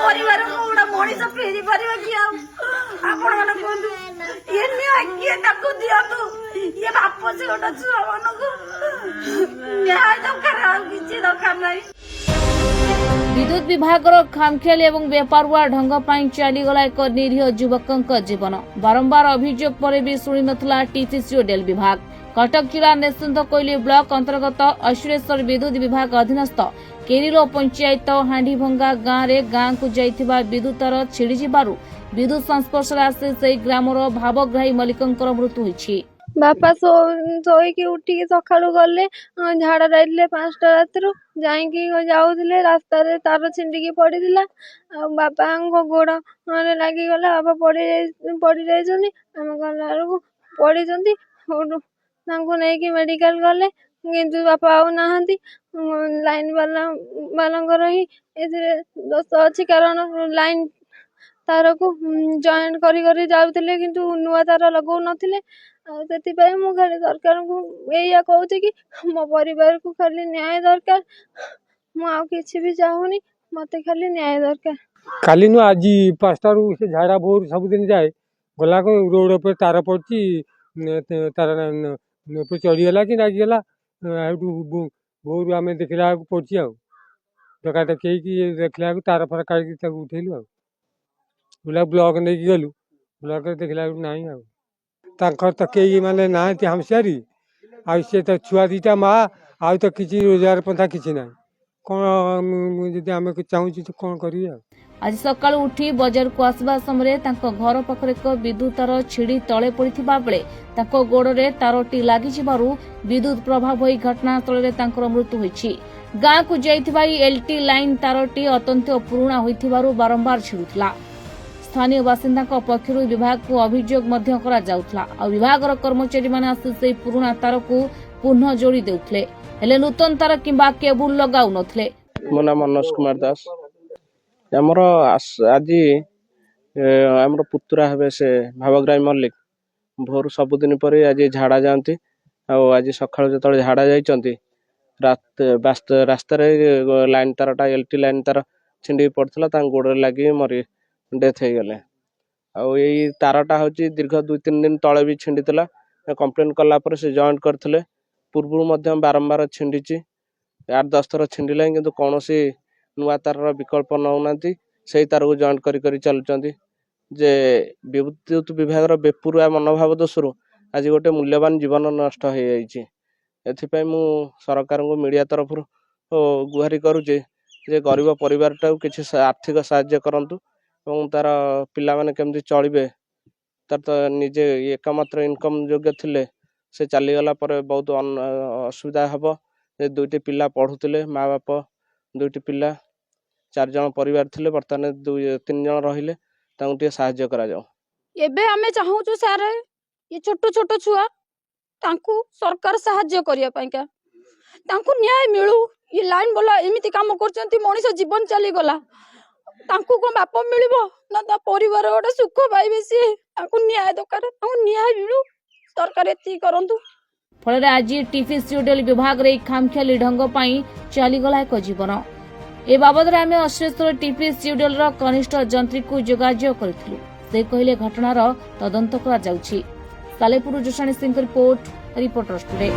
ପରିବାରକୁ ଗୋଟେ ମଣିଷ ଫେରି ପାରିବ କି ଆଉ? ଆପଣ ମାନେ କୁହନ୍ତୁ, ଇଏ ନ୍ୟାୟ କିଏ ତାକୁ ଦିଅନ୍ତୁ। ଇଏ ବାପ, ସେ ଗୋଟେ ଛୁଆ ମାନଙ୍କୁ ନ୍ୟାୟ ଦରକାର, ଆଉ କିଛି ଦରକାର ନାହିଁ। ବିଦ୍ୟୁତ ବିଭାଗର ଖାମଖିଆଲି ଏବଂ ବେପାରୁଆ ଢଙ୍ଗ ପାଇଁ ଚାଲିଗଲା ଏକ ନିରୀହ ଯୁବକଙ୍କ ଜୀବନ। ବାରମ୍ବାର ଅଭିଯୋଗ ପରେ ବି ଶୁଣିନଥିଲା ଟିପିସିଓଡିଏଲ୍ ବିଭାଗ। କଟକ ଜିଲ୍ଲା ନିଶ୍ଚିନ୍ତକୋଇଲି ବ୍ଲକ ଅନ୍ତର୍ଗତ ଅସୁରେଶ୍ୱର ବିଦ୍ୟୁତ ବିଭାଗ ଅଧୀନସ୍ଥ କେରିଲୋ ପଞ୍ଚାୟତ ହାଣ୍ଡିଭଙ୍ଗା ଗାଁରେ ଗାଁକୁ ଯାଇଥିବା ବିଦ୍ୟୁତ ତାର ଛିଡ଼ିଯିବାରୁ ବିଦ୍ୟୁତ ସଂସ୍ପର୍ଶରେ ଆସି ସେହି ଗ୍ରାମର ଭାବଗ୍ରାହୀ ମଲ୍ଲିକଙ୍କର ମୃତ୍ୟୁ ହୋଇଛି। ବାପା ଶୋଇକି ଉଠିକି ସକାଳୁ ଗଲେ, ଝାଡ଼ା ଯାଇଥିଲେ 5ଟା ରାତିରୁ, ଯାଇକି ଯାଉଥିଲେ, ରାସ୍ତାରେ ତାର ଛିଣ୍ଡିକି ପଡ଼ିଥିଲା ଆଉ ବାପାଙ୍କ ଗୋଡ଼ରେ ଲାଗିଗଲା। ବାପା ପଡ଼ି ଯାଇଛନ୍ତି। ଆମେ ଗଲା ବେଳକୁ ପଡ଼ିଛନ୍ତି। ସେଇଠୁ ତାଙ୍କୁ ନେଇକି ମେଡ଼ିକାଲ ଗଲେ, କିନ୍ତୁ ବାପା ଆଉ ନାହାନ୍ତି। ଲାଇନ୍ ବାଲାଙ୍କର ହିଁ ଏଥିରେ ଦୋଷ ଅଛି, କାରଣ ଲାଇନ୍ ତାରକୁ ଜଏଣ୍ଟ କରି କରି ଯାଉଥିଲେ, କିନ୍ତୁ ନୂଆ ତାର ଲଗାଉନଥିଲେ। ଆଉ ସେଥିପାଇଁ ମୁଁ ଖାଲି ସରକାରଙ୍କୁ ଏଇଆ କହୁଛି କି ମୋ ପରିବାରକୁ ଖାଲି ନ୍ୟାୟ ଦରକାର। ମୁଁ ଆଉ କିଛି ବି ଚାହୁଁନି, ମୋତେ ଖାଲି ନ୍ୟାୟ ଦରକାର। କାଲି ନୁହଁ, ଆଜି 5ଟାରୁ ସେ ଝାଡ଼ା ଭୋରୁ ସବୁଦିନ ଯାଏ। ଗଲାକୁ ରୋଡ଼ ଉପରେ ତାର ପଡ଼ିଛି। ତାର ଉପରେ ଚଢ଼ିଗଲା କି ଲାଗିଗଲା। ସେଇଠୁ ଭୋରୁ ଆମେ ଦେଖିଲା ବେଳକୁ ପଡ଼ିଛି। ଆଉ ଡକାଡକି ହେଇକି ଦେଖିଲା ବେଳକୁ ତାର ଫାର କାଢ଼ିକି ତାକୁ ଉଠେଇଲୁ ଆଉ ବୁଲା ବ୍ଲକ ନେଇକି ଗଲୁ। ବ୍ଲକରେ ଦେଖିଲା ବେଳକୁ ନାହିଁ। ଆଉ ତାଙ୍କର ତ କେହି ମାନେ ନାହାନ୍ତି ହାମସିଆରି। ଆଉ ସିଏ ତ ଛୁଆ ଦୁଇଟା, ମା, ଆଉ ତ କିଛି ରୋଜଗାର ପନ୍ଥା କିଛି ନାହିଁ। କ'ଣ ମୁଁ ଯଦି ଆମେ ଚାହୁଁଛୁ ତ କ'ଣ କରିବି ଆଉ? ଆଜି ସକାଳୁ ଉଠି ବଜାରକୁ ଆସିବା ସମୟରେ ତାଙ୍କ ଘର ପାଖରେ ଏକ ବିଦ୍ୟୁତ ତାର ଛିଡ଼ି ତଳେ ପଡ଼ିଥିବା ବେଳେ ତାଙ୍କ ଗୋଡ଼ରେ ତାରଟି ଲାଗିଯିବାରୁ ବିଦ୍ୟୁତ ପ୍ରଭାବ ହୋଇ ଘଟଣାସ୍ଥଳରେ ତାଙ୍କର ମୃତ୍ୟୁ ହୋଇଛି। ଗାଁକୁ ଯାଇଥିବା ଏହି ଏଲ୍ଟି ଲାଇନ୍ ତାରଟି ଅତ୍ୟନ୍ତ ପୁରୁଣା ହୋଇଥିବାରୁ ବାରମ୍ବାର ଛିଡୁଥିଲା। ସ୍ଥାନୀୟ ବାସିନ୍ଦାଙ୍କ ପକ୍ଷରୁ ବିଭାଗକୁ ଅଭିଯୋଗ ମଧ୍ୟ କରାଯାଉଥିଲା ଆଉ ବିଭାଗର କର୍ମଚାରୀମାନେ ଆସି ସେହି ପୁରୁଣା ତାରକୁ ପୁନଃ ଯୋଡ଼ି ଦେଉଥିଲେ, ହେଲେ ନୂତନ ତାର କିମ୍ବା କେବୁଲ ଲଗାଉନଥିଲେ। ମୋ ନାଁ ମନୋଜ କୁମାର ଦାସ। ଆମର ଆଜି ଆମର ପୁତୁରା ହେବେ ସେ ଭାବଗ୍ରାହୀ ମଲ୍ଲିକ। ଭୋରୁ ସବୁଦିନ ପରି ଆଜି ଝାଡ଼ା ଯାଆନ୍ତି। ଆଉ ଆଜି ସକାଳୁ ଯେତେବେଳେ ଝାଡ଼ା ଯାଇଛନ୍ତି, ରାସ୍ତାରେ ଲାଇନ୍ ତାରଟା, ଏଲ୍ ଟି ଲାଇନ୍ ତାର ଛିଣ୍ଡିକି ପଡ଼ିଥିଲା, ତାଙ୍କ ଗୋଡ଼ରେ ଲାଗିକି ମରି ଡେଥ୍ ହେଇଗଲେ। ଆଉ ଏଇ ତାରଟା ହେଉଛି ଦୀର୍ଘ 2-3 ଦିନ ତଳେ ବି ଛିଣ୍ଡିଥିଲା। କମ୍ପ୍ଲେନ୍ କଲା ପରେ ସେ ଜଏଣ୍ଟ କରିଥିଲେ। ପୂର୍ବରୁ ମଧ୍ୟ ବାରମ୍ବାର ଛିଣ୍ଡିଛି, 8-10 ଥର ଛିଣ୍ଡିଲାଣି, କିନ୍ତୁ କୌଣସି ନୂଆ ତାରର ବିକଳ୍ପ ନେଉନାହାନ୍ତି। ସେଇ ତାରକୁ ଜଏଣ୍ଟ କରି କରି ଚାଲୁଛନ୍ତି। ଯେ ବିଦ୍ୟୁତ ବିଭାଗର ବେପରୁଆ ମନୋଭାବ ଦୋଷରୁ ଆଜି ଗୋଟେ ମୂଲ୍ୟବାନ ଜୀବନ ନଷ୍ଟ ହେଇଯାଇଛି। ଏଥିପାଇଁ ମୁଁ ସରକାରଙ୍କୁ ମିଡ଼ିଆ ତରଫରୁ ଗୁହାରି କରୁଛି ଯେ ଗରିବ ପରିବାରଟାକୁ କିଛି ଆର୍ଥିକ ସାହାଯ୍ୟ କରନ୍ତୁ ଏବଂ ତାର ପିଲାମାନେ କେମିତି ଚଳିବେ। ତାର ତ ନିଜେ ଏକମାତ୍ର ଇନକମ୍ ଯୋଗ୍ୟ ଥିଲେ। ସେ ଚାଲିଗଲା ପରେ ବହୁତ ଅସୁବିଧା ହେବ। ଯେ ଦୁଇଟି ପିଲା ପଢ଼ୁଥିଲେ, ମା ବାପ, ଦୁଇଟି ପିଲା, ଚାରିଜଣ ପରିବାର ଥିଲେ, ବର୍ତ୍ତମାନ ଦୁଇ ତିନି ଜଣ ରହିଲେ। ତାଙ୍କୁ ଟିକେ ସାହାଯ୍ୟ କରାଯାଉ। ଏବେ ଆମେ ଚାହୁଁଛୁ ସାର୍, ଏ ଛୋଟ ଛୋଟ ଛୁଆ, ତାଙ୍କୁ ସରକାର ସାହାଯ୍ୟ କରିବା ପାଇଁକା, ତାଙ୍କୁ ନ୍ୟାୟ ମିଳୁ। ଇଏ ଲାଇନ ବାଲା ଏମିତି କାମ କରୁଛନ୍ତି, ମଣିଷ ଜୀବନ ଚାଲିଗଲା। ତାଙ୍କୁ କଣ ବାପ ମିଳିବ ନା ତା ପରିବାର ଗୋଟେ ସୁଖ ପାଇବେ ସିଏ? ତାଙ୍କୁ ନ୍ୟାୟ ଦରକାର, ତାଙ୍କୁ ନ୍ୟାୟ ମିଳୁ। ସରକାର ଏତିକି କରନ୍ତୁ। ଫଳରେ ଆଜି ଟିପିସିଓଡିଏଲ୍ ବିଭାଗରେ ଏହି ଖାମଖିଆଲି ଢଙ୍ଗ ପାଇଁ ଚାଲିଗଲା ଏକ ଜୀବନ। ଏ ବାବଦରେ ଆମେ ଅସୁରେଶ୍ୱର ଟିପିସିଓଡିଏଲ୍ର କନିଷ୍ଠ ଯନ୍ତ୍ରୀଙ୍କୁ ଯୋଗାଯୋଗ କରିଥିଲୁ। ସେ କହିଲେ, ଘଟଣାର ତଦନ୍ତ କରାଯାଉଛି। ସାଲେପୁର ଜୋଶାଣୀ ସିଂଙ୍କ ରିପୋର୍ଟ, ରିପୋର୍ଟର୍ସ ଟୁଡେ।